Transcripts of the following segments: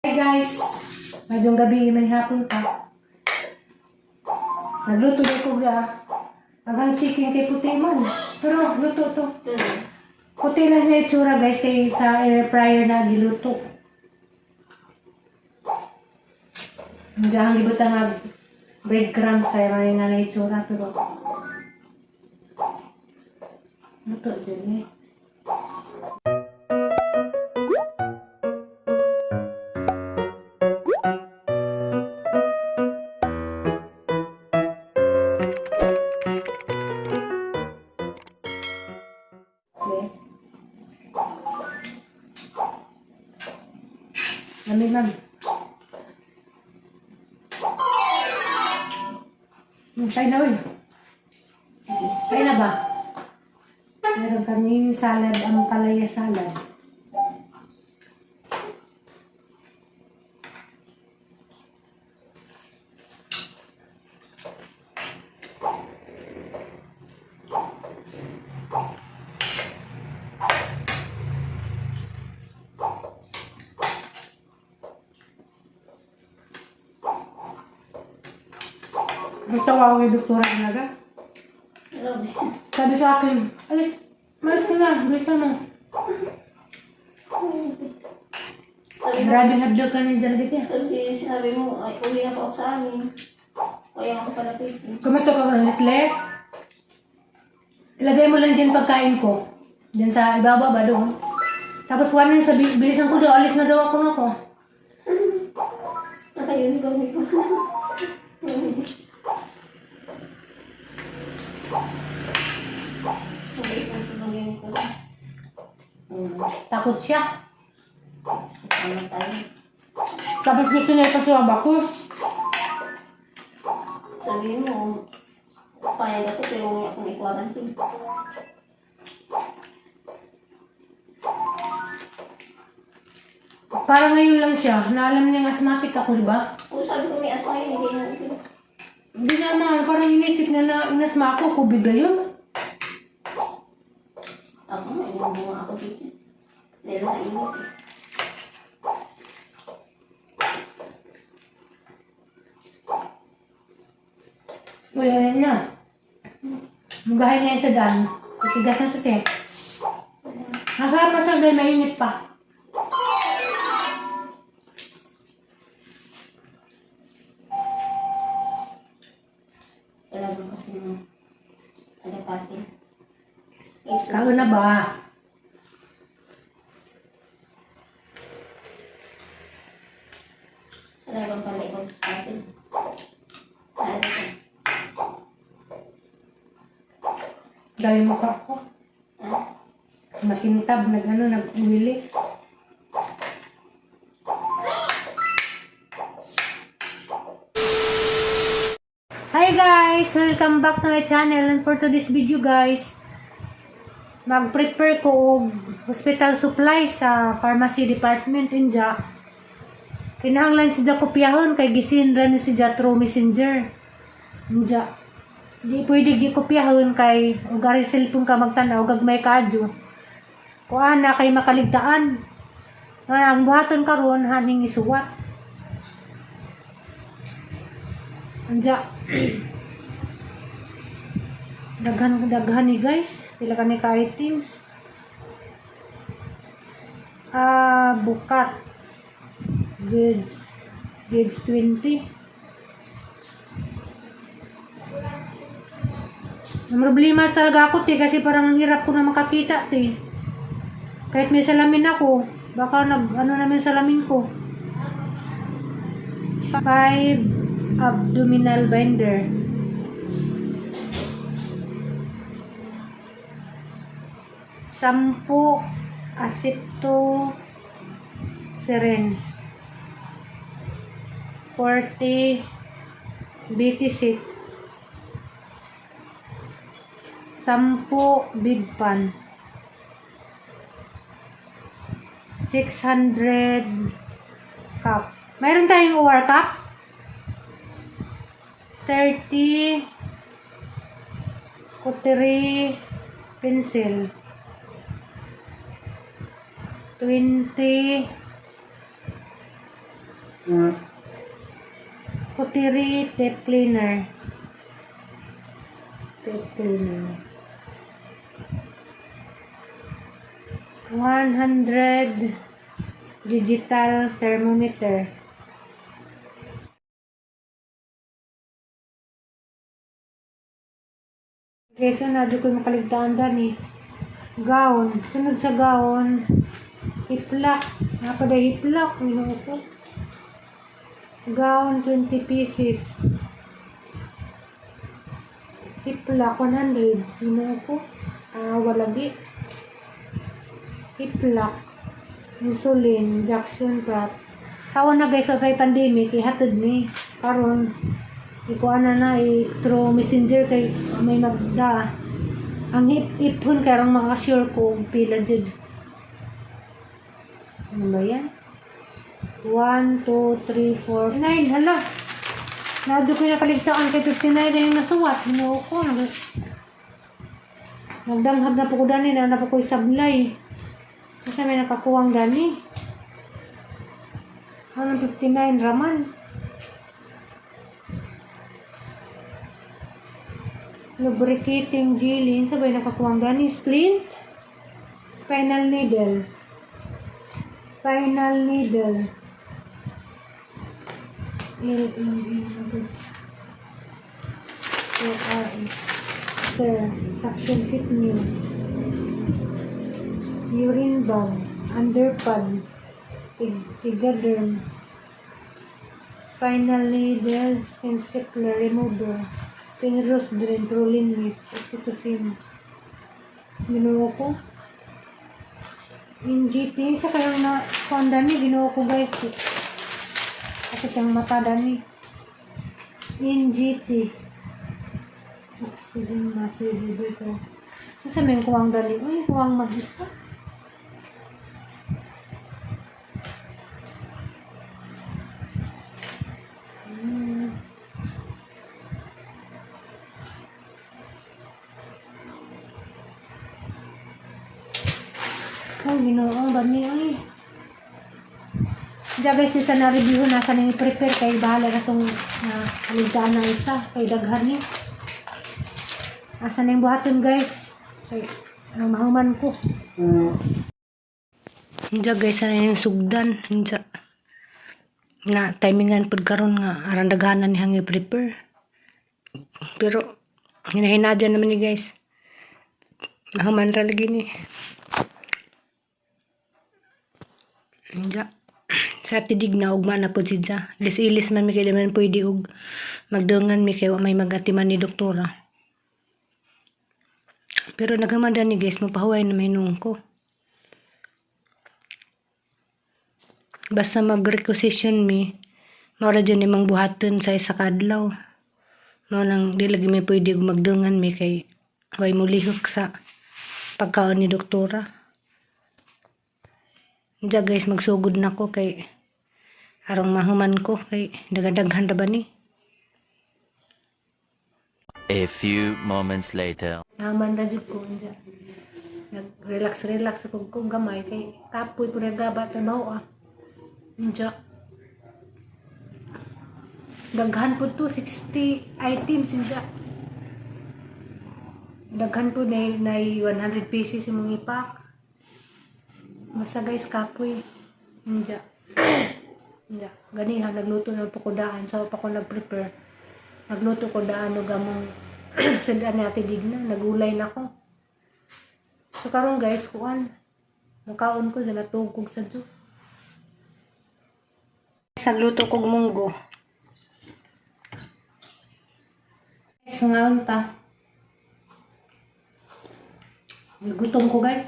Hi guys! Ngayong gabi, may hapon pa. Nagluto na ko ga. Agang chicken kay puti man. Pero luto to. Puti lang sa itsura, guys, kay sa air fryer na giluto. Diyan gibutang nga breadcrumbs kaya may nga na itsura, pero luto din eh. Okay. Lami, ma'am. Kain na, uy. Kain na ba? Meron kaming salad, ang palaya salad. Nagtawa ako kay doktora talaga. Sabi sa akin, "Alis, malis ka na, bilisan mo." Sabi mo, Grabe hadlok ka ni Janet eh. sabi, sinabi mo, ay, uwi na po ako sa amin. Kaya ako palapit. Kumusta ka ka, Litle? Ilagay mo lang din pagkain ko. Diyan sa ibaba ba doon. Tapos one yung sabi, bilisan ko daw, alis na daw ako na ako. Naka-uniform ko. Sabi ko, mag-uniform. Takot siya. Kasama tayo. Tapos gusto niya ipasuwab ako. Sabi mo, payag ako pero huwag niya akong i-quarantine. Parang ngayon lang siya. Naalam niya asthmatic ako, di ba? Kung sabi ko may asma yun, hindi na okay. Hindi naman, parang inisip na na inasma ako, COVID ba yun? Ako nga, inubunga ako dito. Dahil sa init eh. Uy, ayan na. Mugahin niya yun sa daan. Titigas na siya. Masarap na siya dahil mainit pa. Talaga kasi ng taga-Pasig. Yes, Kaon na ba? Sa laban pala ikaw sa Pasig. Ano ka? Dahil mukha ko. Ha? Makintab, nag ano, nag-uwili. Hi guys! Welcome back to my channel, and for today's video guys, mag-prepare ko og hospital supplies sa pharmacy department inja. Kinahanglan siya kopyahon kay gisin ra ni siya through messenger. Inja. Di pwede gi kopyahon kay og ari cellphone ka magtan-aw gagmay kaadyo. Kuan na kay makaligtaan. Nga ang buhaton karon haning isuwat. Anja. Daghan daghan ni guys, pila kani ka items. Ah, bukat. Goods. Goods 20. Ang problema talaga ako, te, kasi parang ang hirap ko na makakita, te. Kahit may salamin ako, baka nag, ano naman salamin ko. 5 abdominal binder. 10 asepto syringe. 40 BT6. 10 big pan. 600 cup. Mayroon tayong OR cup? 30 cutlery pencil. 20 Cautery tape cleaner. Tape cleaner. 100 digital thermometer. Okay, so na ko makaligtaan dani. Gown. Sunod sa gown, hiplak. Napaday hiplak. Ginoo ko. Gown, 20 pieces. Hiplak, 100. Ginoo ko. Ah, walagi. Hiplak. Insulin, injection prop. Kawan na guys, so kay pandemic, ihatod ni. Karon, ikuan na na, i-through messenger kay may magda. Ang ipon karon makasure ko og pila jud. Ano ba yan? 1, 2, 3, 4, 9. Hala! Nadyo ko yung nakaligtaan kay 59 na yung nasuwat. Ginoo ko. Nagdanghag na po ko dani. Na po ko sablay. Kasi may nakakuwang dani. Anong 59 raman? Lubricating jelly. Sabay nakakuwang gani. Splint. Spinal needle. Spinal needle. L, M, N, S, O, R, E. Sir. Suction seat new. Urine bag. Underpad. Tigaderm. Spinal needle. Skin stapler remover. Penrose drain. Prolene mist. Oxytocin. Ginoo ko. NGT. Sa kayong na kuan dani. Ginoo ko, guys. Sakit ang mata dani. NGT. Oxygen mask dito. Sa may kuwang dali. Uy, kuwang mag-isa. Ay, ginoo, bani, ay. Diya guys, isa na review na sa nang prepare kay bahala na itong na aligtaan na isa kay daghan ni. Asa na yung buhaton, guys? Kay ang mahuman ko. Diya guys, sana yung sugdan. Diya. Na timingan pud karon nga aran daghanan ni hangi prepare. Pero hinahinadya naman ni, guys. Mahuman ra lagi ni. Diya. Sa tidig na ugma na pud siya. Ilis-ilis man mi kay di man pwede og magdungan mi kay wa may magatiman ni doktora. Pero naghaman ni, guys, mapahuway na may ko. Basta mag-requisition mi, mao ra jud nimang buhaton sa isa ka adlaw. Mao nang di lagi mi pwede og magdungan mi kay way molihok sa pagkaon ni doktora. Diya guys, magsugod na ko kay arong mahuman ko kay dagadaghan ra ba ni. A few moments later. Naman ra jud ko unja. Nag-relax relax ako kung gamay kay kapoy po nagaba trabaho ah. Unja. Daghan po to, 60 items unja. Daghan po na 100 pieces imong ipak. Basta guys, kapoy. Unja. Unja. Ganiha nagluto na po ko daan sa pa ko nag-prepare. Nagluto ko daan og among sud-an ni Ate Digna, nagulay na ko. So karon guys, kuan. Mukaon ko sa natug kog sa Diyo. Sa luto kog munggo. Guys, mangaon ta. Gutom ko, guys.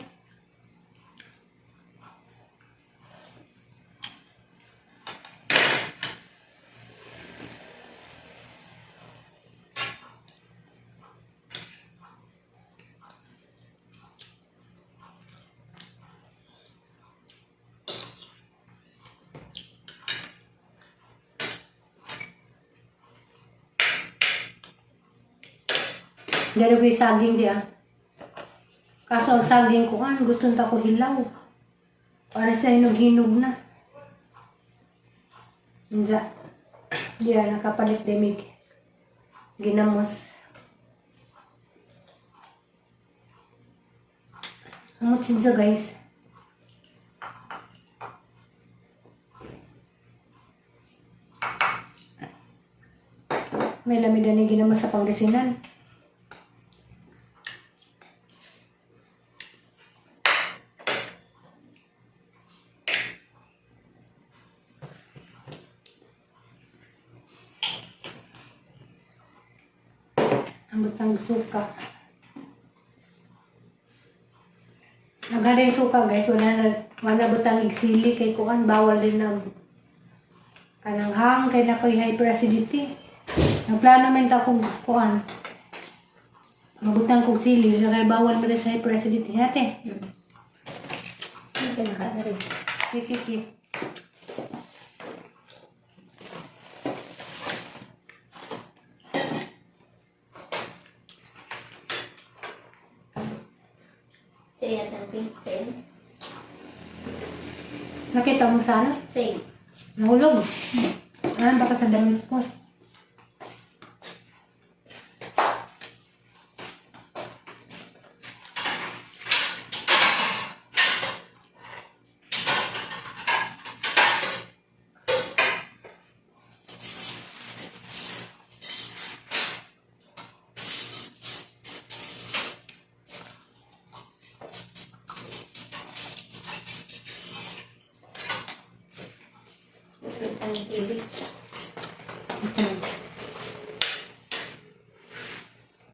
Dali ko yung saging di ah. Kaso ang saging ko kan, gusto nta ko hilaw. Para sa hinog-hinog na. Diya. Diya, nakapalit demig. Ginamos. Amot siya, guys. May lamid ni ginamos sa Pangasinan. Ang butang suka. Naghaday suka, guys, wala na wala butang igsili kay kuan, bawal din na kanang hang kay na ko'y hyperacidity. Nagplano man ta kung kuan. Mabutang kog sili sa kay bawal mo sa hyperacidity nate. Hindi ka nakaano rin. Sige, sige. Sa'yo na something. Sa'yo. Nakita mo sana? Sa'yo. Nahulog. Ah, baka sa damit ko. Ang tubig.